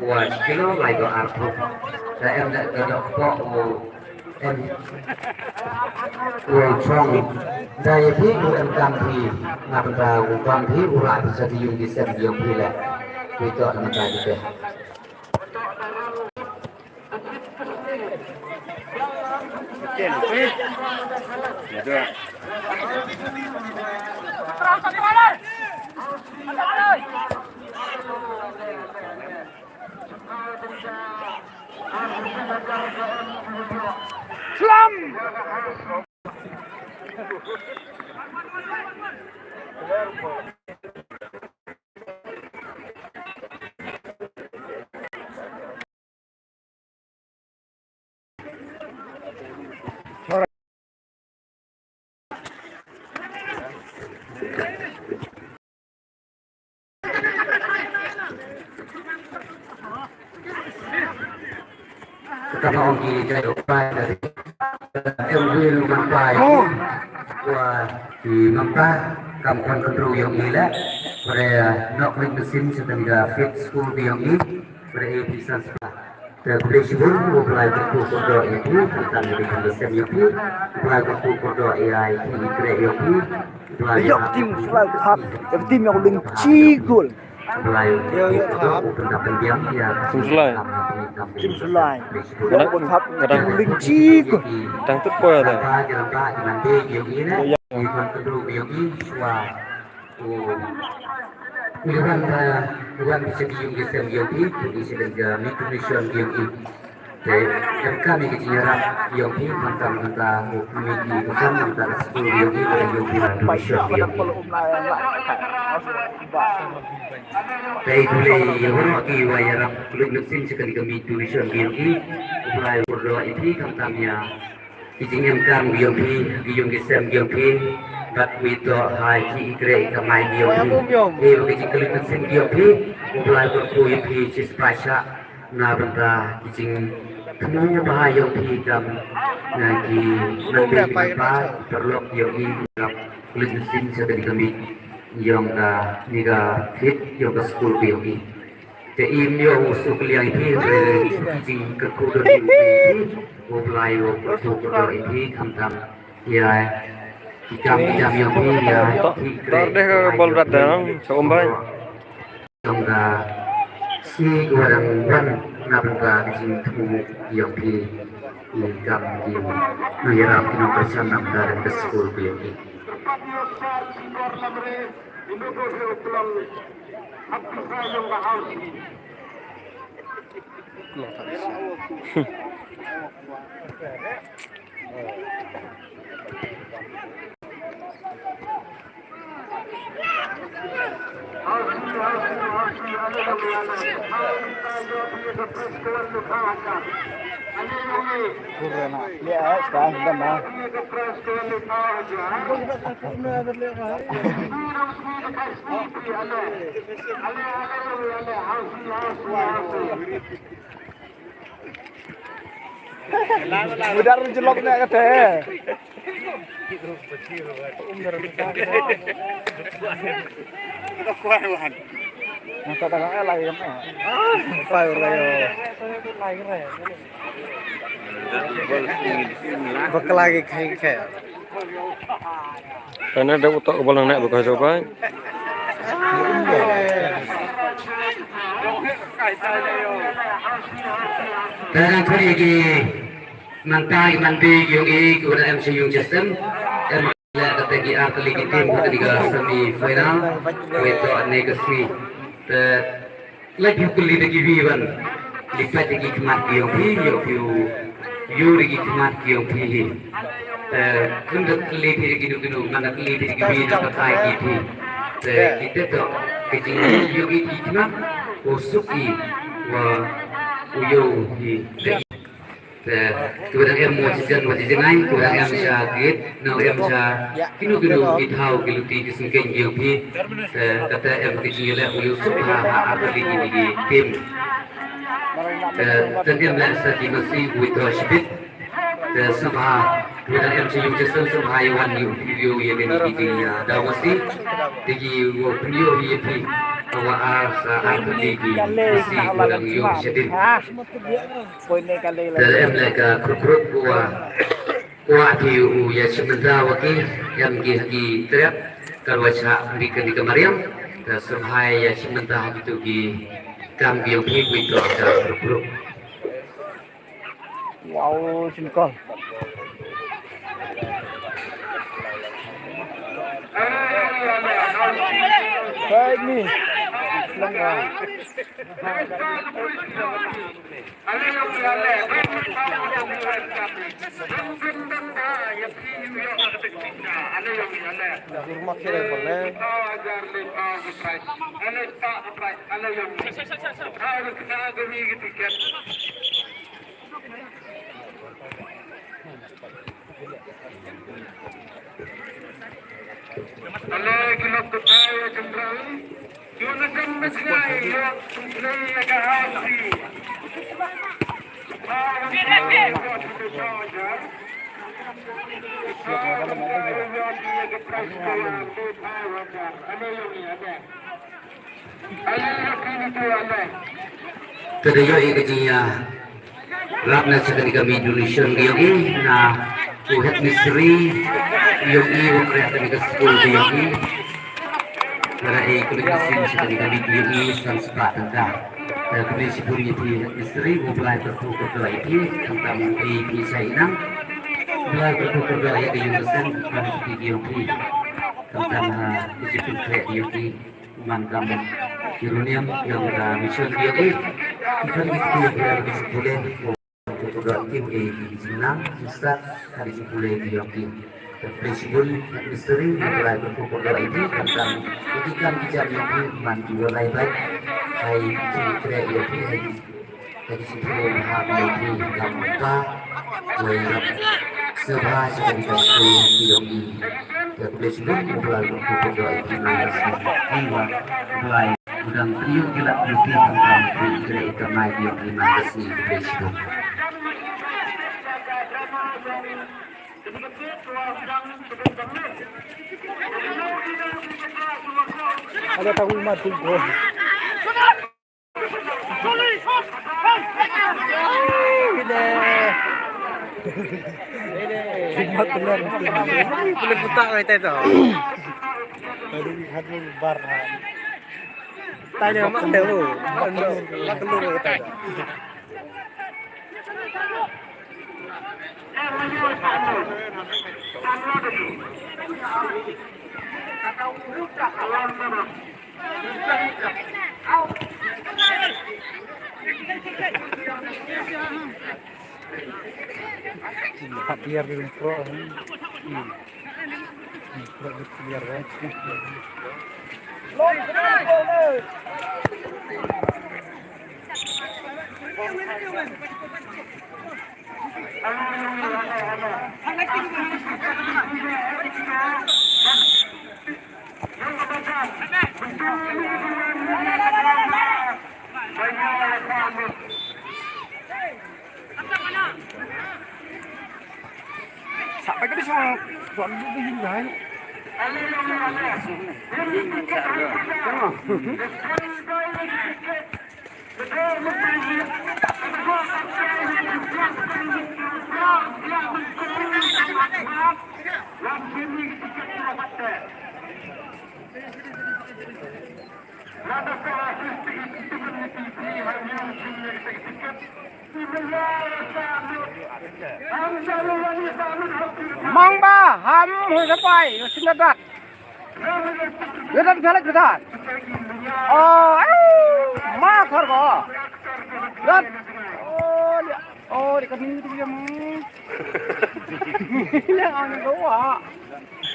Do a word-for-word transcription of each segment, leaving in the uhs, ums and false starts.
Wa kilo lai ko arphew. Da em da da dok pok u em u chong. Da ye phi u em kam phi. Nga pynta u kam phi u rak phi sa ti yung ki sem yung phi le. Phi tok na ta di te. Ka ong ki jai u pai da em wi lu man pai. Wa ki man pai kam kon kontrol yong i le. Pada nok lik mesin sedang da fit school yong i. Pada e pisan sekolah. Te khublei shibun, u Blai u kyrkhu kyrdoh ïa phi, tang ïa ki khynnah sem ïa phi, u Blai u kyrkhu kyrdoh ïa ki khreh ïa phi, u Blai ïa tim Blai u thap, ïa tim ïa u Lyngchi Gol. U Blai u kyrkhu kyrdoh u pyndap pyndiang ïa tim Blai. Tim Blai. Khublei shibun. Khublei shibun. Tang tut poi ata. Ki nang dei ïa ki ne, ïa ki kyrkhu ïa ki shuwa. Ïa wan, ïa wan bishop ïa ki sem ïa ki, ki sdang ka micronation ïa ki. Te em kam ïa ki jingïarap ïa ki, man kam man ka, ïa ki, man kam man ka school ïa ki, ïa ki micronation ïa ki. Te khublei ïa waroh ki wa ïarap, khublei mynsiem sha kane ka micronation ïa ki. Khublei kyrdoh ïa ki, khamtam ïa ki jingem kam ki yong phi, ki yung ki sem ki yong phi, bad wi to hai ki i kre i kamai ki yong phi. Ki yong ki jingkylli mynsiem ki yong phi, u Blai kyrkhu ïa phi shi spah shah, na bynta ki jingthmu bha yong phi kam, na ki nangphi ki nangpa, ki paralok yong i, kam kylli mynsiem sha ka dei ka mih yong ka, ni ka fit yong ka skul ki yong i. Te im ïoh u suk liang ïa phi, re jing ka kudon ïa phi, u Blai u kudon ïa phi, khamtam ïa ki kam ki jam ïa phi, ïa ki kre. Dor deh ka bol rat dang, sa um bai. Tang ka sngi ka wa dang wan na bynta ka jingthmu ïa phi, ïa kam ki nongïarap ki nongkyrshan na bynta ka skul ki ïa phi. Mudar jelok na kata. Masa tengah lagi kan? Apa lagi? Baka lagi kai kai. Kana da utok ka bol nang nak baka sopai. Tara kuri ki. Nangta i man dei ki yong i ki wa da em sha yung Justin. Em la kata ki ar tylli ki team ka dei ka semi final. Wei to ane ka sngi. Te la ki kylli da ki wi wan. Li pet da ki khmat ki yong phi, yoh phi u. Yoh da ki khmat ki yong phi hi. Te kum da kylli phi da ki nu ki nu, man da kylli phi da ki wi na ka tai ki phi. Te ki te to ki jing yoh ki khmat. U suk i wa u yoh hi. Te Te, ki wa dang em mo chi jan wa chi janai, ki wa dang em sha gate, na em sha kino kino ki thaw ki luti ki syngkien ki yong phi. Te, kata em ki jingïaleh u ïoh suk ha, ha, ha, ki, ki, ki, ki team. Te, te em leh sa ki masi u ïoh shibit. Te, sngewbha, ki wa dang em sha yung Justin sngewbha ïa wan ïa u ïoh ïa kane ki jing, ïa, daw masi. Te ki wa pynïoh ïa phi. Wa ar sa ar tylli ki masi ba dang ïoh shadien. Te em leh ka krup krup wa kwah phi u ïa shim bynta wa ki, em ki ha ki trep, ka wa shah ri ka ni ka mariang. Te sngewbha ïa shim bynta ha kitu ki kam ki ïong phi, phi to ka krup krup. Wow, singkol. Baik ni. Lengkap. Rumah kira boleh. Ale ki lok kata ya general. Yo na kam na sinai yo. Sinai ya ka hasi. Ale yo ni ada. Te da ïoh ïa ka jingïarap na sha kane ka mih donation ka ïong i na u head mistri ïong i wa khreh kane ka skul ka ïong i. Lada ei kane ka sien sha kane ka mih ka ïong i san spah tyngka. Te khublei shibun ïa phi head mistri, U Blai kyrkhu kyrdoh ïa phi, khamtam ei phi shai nang. U Blai kyrkhu kyrdoh ïa ka ïing ka sem, khamtam ei phi ïong phi. Khamtam ha ka jingpynkhreh ïong i. Man kam ki runiam ïong ka mission ki ïong i. Ki khan ki kti ïong ki ïong ki sipule. Ko ko dok kim ei ki jingnang, ki stad, ka ki sipule ki ïong ki. Ka khublei shibun, ka misteri, ki trai ko ko dok ei ki, kan kan, ki kan ki jam ïong ki, man ki walai bai. Hai ki kre ïong ki, hai Ka jingkyrkhu ha ka ïong i kam pa, wei rap sngewbha sha ka jingkyrkhu ka ïong i. Ka khublei shibun, U Blai u kyrkhu ka ïong i man ka sngi. Ai wa, U Blai u dang ïoh ki lad ïong i kam kam ki kyrkhu ka mai ka ïong i man ka sngi, khublei shibun. Ada tahu mah tu. Ini. Ini. Hikmat benar. Boleh putar kita tu. Tadi hadu bar. Tanya mak dia tu. Mak telur kita tu. Empat biar di pro. Hmm. Pro di biar, eh. Mang ba ham hu da pai, hu sin da dat. Hu da dat, hu da dat. Oh, eh, ma khor ko. Dat. Oh, dia. Oh, dia kami tu dia. Yang anu doa.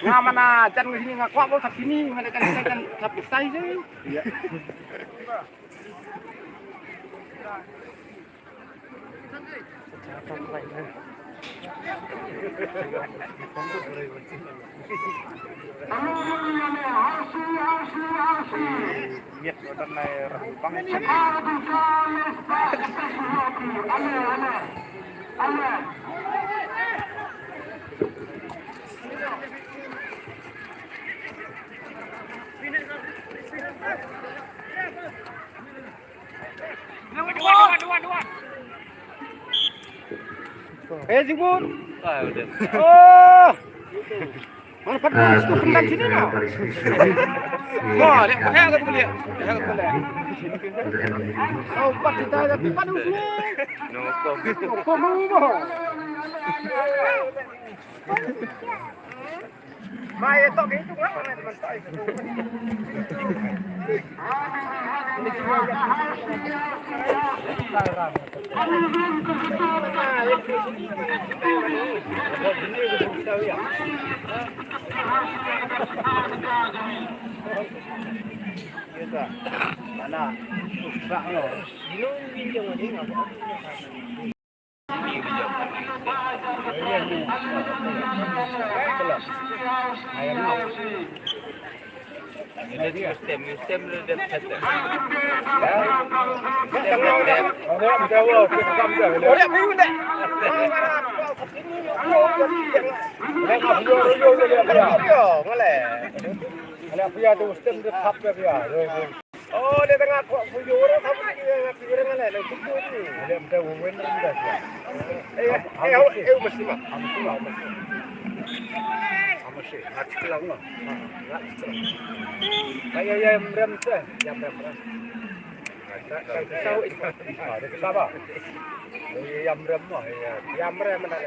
Nga mana jan ngi nga kwah bol kat sini, mana kan kan kat besai je. Eh, Jibun. Oh. Mana pat tu pendan sini na. Wah, lihat, lihat kat tu, lihat. Lihat kat tu, lihat. Oh, pat kita ada pat tu sini. No, kau. Kau mau. Oh, dia tengah kuat buyur, apa dia tengah buyur mana? Dia cukup ni. Ada yang dah wen dah. Eh, eh, eh, mesti mah. Mesti mah, mesti. Mesti, nak sekolah mah. Nak sekolah. Kayak yang rem tu, yang rem rem. Tak, tak, tak. Ada sekolah apa? Yang rem mah, ya. Yang rem mana?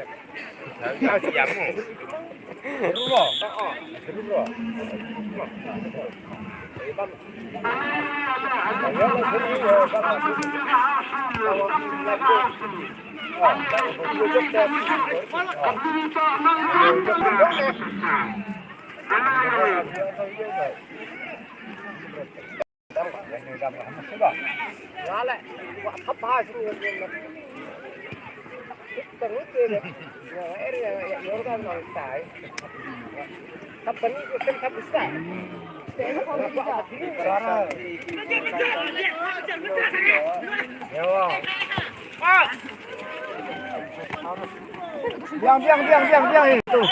Biang, biang, biang, biang, biang, eh, tu.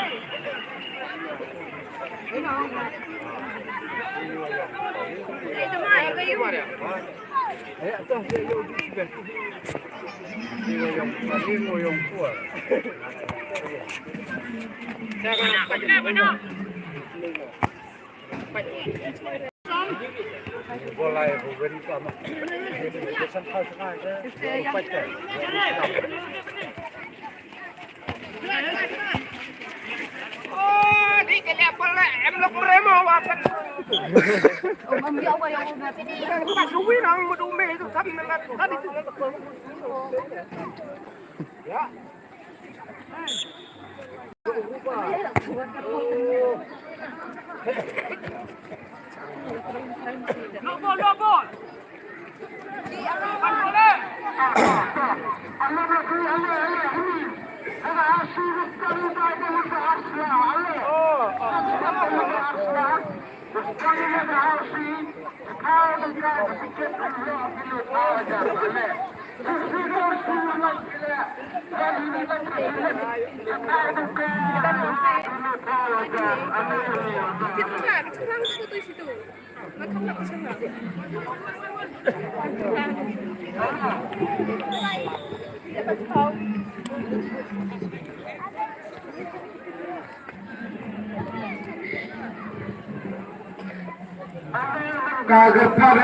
Ka kyrpad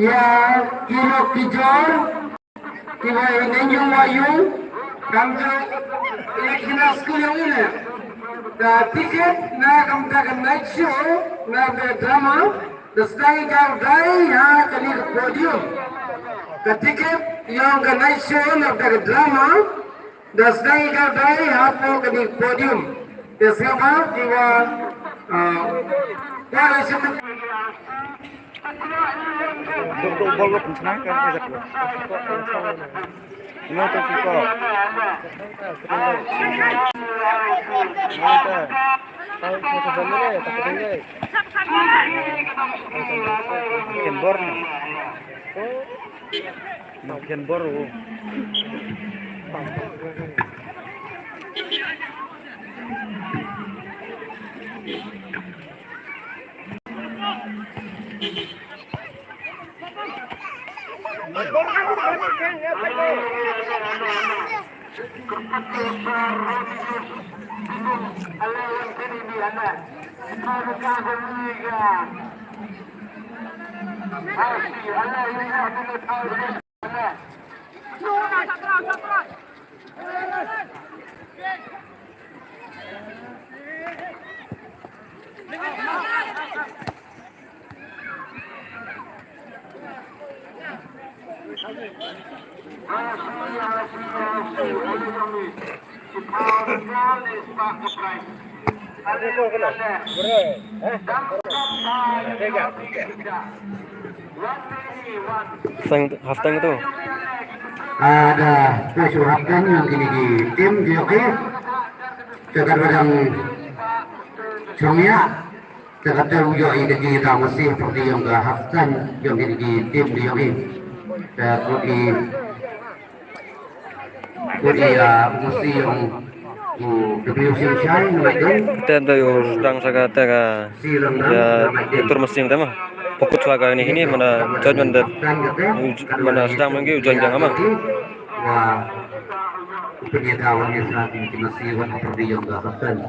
ïa ki lok ki jor kiba ïeng ïa u, kam jong election school ïa u ne. Ka tiket na ka bynta ka night show, na ka drama, da sdang ïa ka dei ha kane ka podium. Ka tiket ïa ka night show na ka bynta ka drama, da sdang ïa ka dei hapoh kane ka podium. Te sngewbha kiba, ah, kwah leit sha Duk, duk, bol, bol, pynshna ka, ka jaka. Ino to ki ko. Ken bor ni. Ken bor. Tang, half time tu. Ada special half time ïa kine ki team jong ki. Ka kat ba dang shong ïa. Ka kat ba dang ïoh ïa ka jingïada masi ha pyrdi jong ka half time jong kine ki team jong ki. Ka kut i Kut i, ah, masi jong u W Singshai, Nongaihdeng. Te da u sdang sa kata ka, ïa, Nongaihdeng. Tur masi te ma. Pokut swa ka ni hini mana judge man da. Mana sdang man ki u judge jang ma. Wa u pynïada wan ïa sa ki masi wan ha pyrdi jong ka half time.